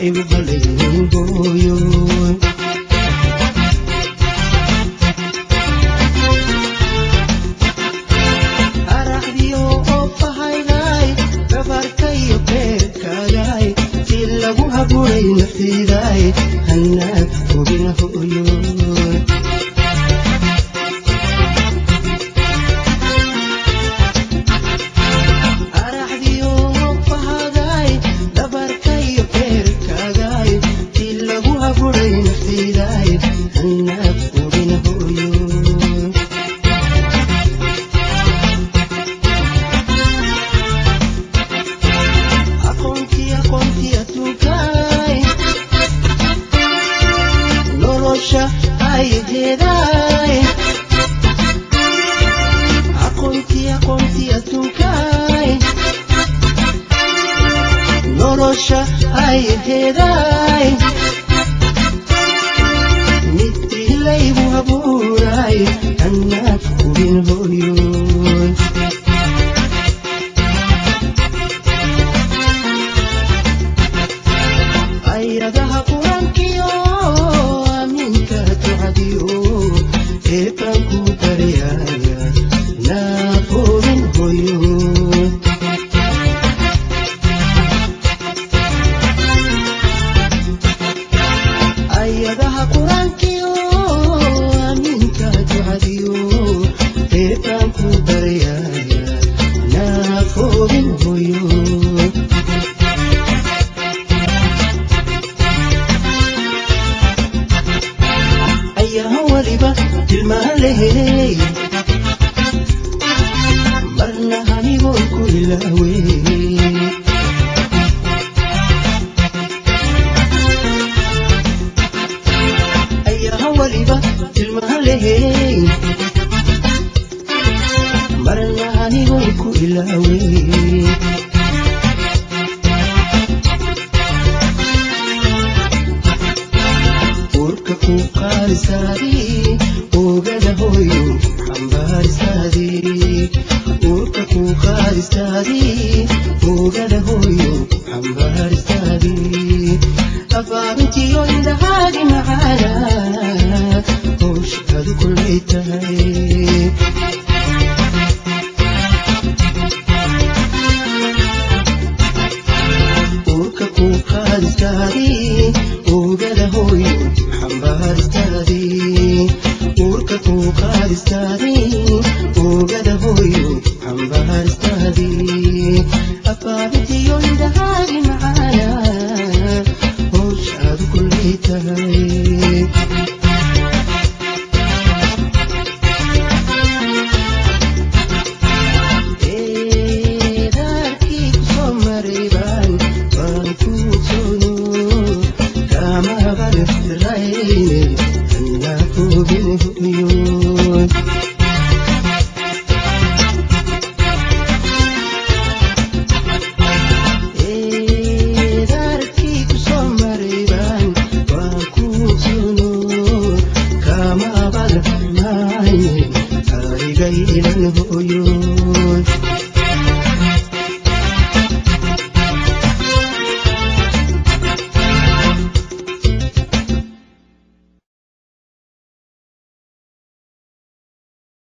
Igu halaynin hooyo. Araxdiyo oo fahayday dhabarkayo beerkaagay si lagu haburay naftiiday hanaad hubin hooyo. Araxdiyo fahaday dhabarkayo beerkaagay si lagu haburay naftiiday hanaad hubin hooyo. Aqoontii aqoontii adduunkay nolosha ayaheeday, aqoontii aqoontii adduunkay nolosha ayaheeday, midii laygu abuuray hanaad hubin hooyo. Ayadaha qur-aankiyo aaminka ducadiyo eebaan ku baryaaya naafoobin hooyo. Ayadaha qur-aankiyo aaminka ducadiyo eebaan ku baryaaya naafoobin hooyo. Ayaa waliba tilmaan lehey marna anigoon ku ilaawey. Ayaa waliba tilmaan lehey marna anigoon ku ilaawey. Urka ku qaadisaadii oogada hooyo xambaarisaadii, urka ku qaadisaadii oogada hooyo xambaarisaadii, afaabintiyo indhahaagi macaana howshaadu kulay tahay. Urka ku qaadistaadii oogada hooyo xambaaristaadii, urka ku qaadistaadii oogada hooyo xambaaristaadii, afaabintiyo indhahaagi macaana howshaadu kulay tahay. Eedaarkii ku soo maray baan waan ku soono kama habarrayne anaa foogin hooyo. Eedaarkii ku soo maray baan waan ku soono kama habarrayne aigaylan hooyo.